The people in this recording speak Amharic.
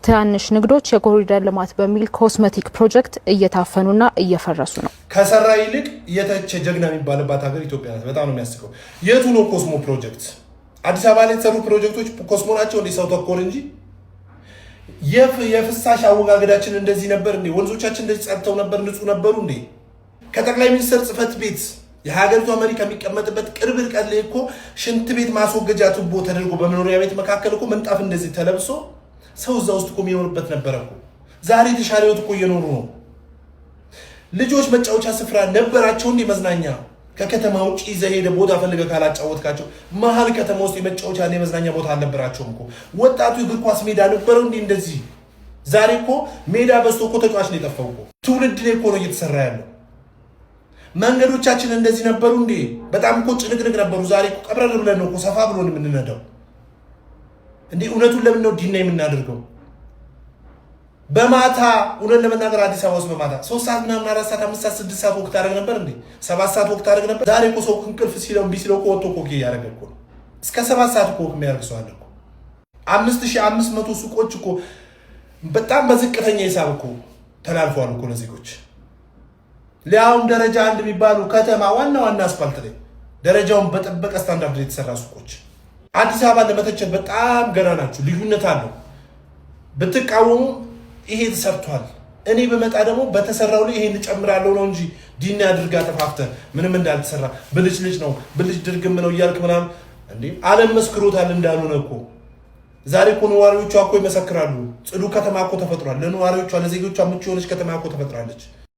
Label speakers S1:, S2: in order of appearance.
S1: ትናንሽ ንግዶች የኮሪደር ልማት በሚል cosmetic ፕሮጀክት እየታፈኑና እየፈረሱ ነው።
S2: ከሰራ ይልቅ የተቸ ጀግና የሚባልባት ሀገር ኢትዮጵያ ናት። በጣም ነው የሚያስቀው። የቱ ነው cosmo ፕሮጀክት? አዲስ አበባ ላይ የተሰሩ ፕሮጀክቶች cosmo ናቸው እንዴ? ሰው ተኮር እንጂ። የፍሳሽ አወጋገዳችን እንደዚህ ነበር እንዴ? ወንዞቻችን እንደዚህ ጸድተው ነበር? ንጹህ ነበሩ እንዴ? ከጠቅላይ ሚኒስትር ጽህፈት ቤት የሀገሪቷ መሪ ከሚቀመጥበት ቅርብ ርቀት ላይ እኮ ሽንት ቤት ማስወገጃ ቱቦ ተደርጎ በመኖሪያ ቤት መካከል እኮ ምንጣፍ እንደዚህ ተለብሶ ሰው እዛ ውስጥ እኮ የሚኖርበት ነበረ እኮ። ዛሬ የተሻለ ህይወት እኮ እየኖሩ ነው። ልጆች መጫወቻ ስፍራ ነበራቸው እንዴ? መዝናኛ ከከተማ ውጭ ይዘህ ሄደህ ቦታ ፈልገህ ካላጫወትካቸው መሀል ከተማ ውስጥ የመጫወቻ እና የመዝናኛ ቦታ አልነበራቸውም እኮ። ወጣቱ የእግር ኳስ ሜዳ ነበረው እንዴ? እንደዚህ ዛሬ እኮ ሜዳ በዝቶ እኮ ተጫዋች ነው የጠፋው እኮ። ትውልድ ላይ እኮ ነው እየተሰራ ያለው። መንገዶቻችን እንደዚህ ነበሩ እንዴ? በጣም እኮ ጭንቅንቅ ነበሩ። ዛሬ እኮ ቀብረር ብለን ነው እኮ ሰፋ ብሎን የምንነዳው። እንዴ፣ እውነቱን ለምን ነው deny የምናደርገው? በማታ እውነት ለመናገር አዲስ አበባ ውስጥ በማታ 3 ሰዓት ምናምን፣ 4 ሰዓት፣ 5 ሰዓት፣ 6 ሰዓት ወቅት አደረግ ነበር እንዴ? 7 ሰዓት ወቅት አደረግ ነበር። ዛሬ እኮ ሰው እንቅልፍ ሲለው እምቢ ሲለው እኮ ወጥቶ እኮ እያደረገ እኮ ነው። እስከ 7 ሰዓት እኮ የሚያደርግ ሰው አለ እኮ። 5500 ሱቆች እኮ በጣም በዝቅተኛ ሂሳብ እኮ ተላልፈዋል እኮ ለዜጎች። ሊያውም ደረጃ አንድ የሚባሉ ከተማ ዋና ዋና አስፋልት ላይ ደረጃውን በጠበቀ ስታንዳርድ የተሰራ ሱቆች። አዲስ አበባ ለመተቸት በጣም ገና ናችሁ። ልዩነት አለው። ብትቃወሙ ይሄ ተሰርቷል፣ እኔ በመጣ ደግሞ በተሰራው ላይ ይሄን እጨምራለሁ ነው እንጂ deny አድርጋ ተፋፍተ ምንም እንዳልተሰራ ብልጭልጭ ነው ብልጭ ድርግም ነው እያልክ ምናምን እንዴ፣ ዓለም መስክሮታል እንዳልሆነ እኮ። ዛሬ እኮ ነዋሪዎቿ እኮ ይመሰክራሉ። ጽዱ ከተማ እኮ ተፈጥሯል። ለነዋሪዎቿ ለዜጎቿ ምቹ የሆነች ከተማ እኮ ተፈጥራለች።